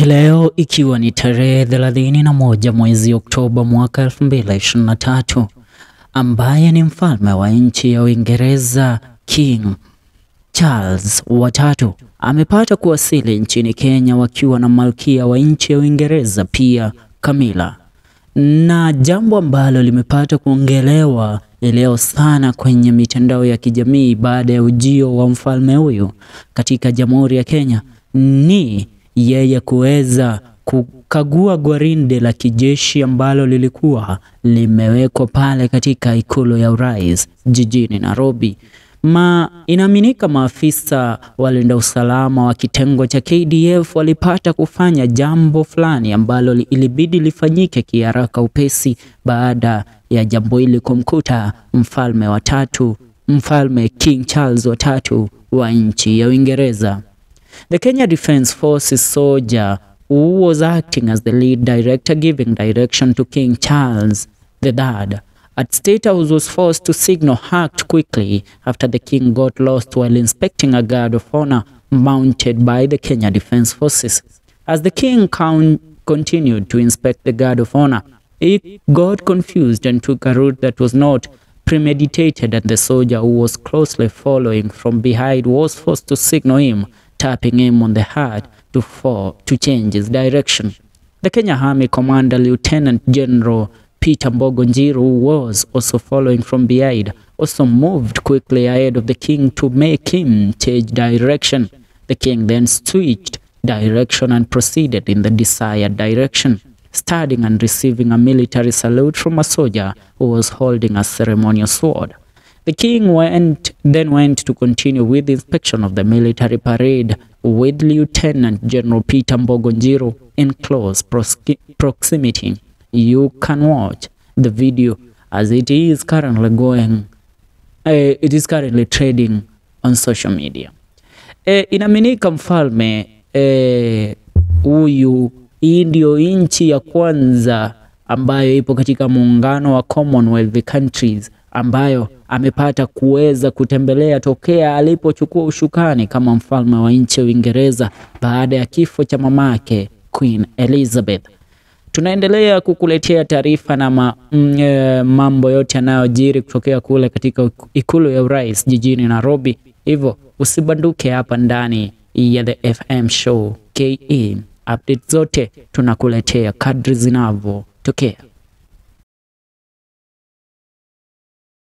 Leo ikiwa ni tarehe 31 mwezi Oktoba mwaka 2023, ambaye ni mfalme wa nchi ya Uingereza King Charles watatu amepata kuwasili nchini Kenya wakiwa na malkia wa nchi ya Uingereza pia Camilla. Na jambo ambalo limepata kuongelewa leo sana kwenye mitandao ya kijamii baada ya ujio wa mfalme huyu katika Jamhuri ya Kenya ni yeye kuweza kukagua gwaride la kijeshi ambalo lilikuwa limewekwa pale katika ikulu ya urais jijini Nairobi. Inaaminika maafisa walinda usalama wa kitengo cha KDF walipata kufanya jambo fulani ambalo ilibidi lifanyike kiharaka upesi baada ya jambo hili kumkuta mfalme wa tatu, mfalme King Charles wa tatu wa nchi ya Uingereza. The Kenya Defence Forces soldier who was acting as the lead director giving direction to King Charles III at State House was forced to signal act quickly after the king got lost while inspecting a guard of honor mounted by the Kenya Defence Forces. As the king continued to inspect the guard of honor, he got confused and took a route that was not premeditated, and the soldier who was closely following from behind was forced to signal him, tapping him on the head to change his direction. The Kenya Army Commander Lieutenant General Peter Mbogo Njiru, who was also following from behind, also moved quickly ahead of the king to make him change direction. The king then switched direction and proceeded in the desired direction, standing and receiving a military salute from a soldier who was holding a ceremonial sword. The king then went to continue with the inspection of the military parade with Lieutenant General Peter Mbogo Njiru in close proximity. You can watch the video as it is currently going, it is currently trending on social media. Inaaminika mfalme huyu, hii ndio nchi ya kwanza ambayo ipo katika muungano wa Commonwealth countries ambayo amepata kuweza kutembelea tokea alipochukua ushukani kama mfalme wa nchi ya Uingereza baada ya kifo cha mamake Queen Elizabeth. Tunaendelea kukuletea taarifa na mambo yote yanayojiri kutokea kule katika ikulu ya urais jijini Nairobi. Hivyo usibanduke hapa ndani ya The FM Show KE. Update zote tunakuletea kadri zinavyotokea.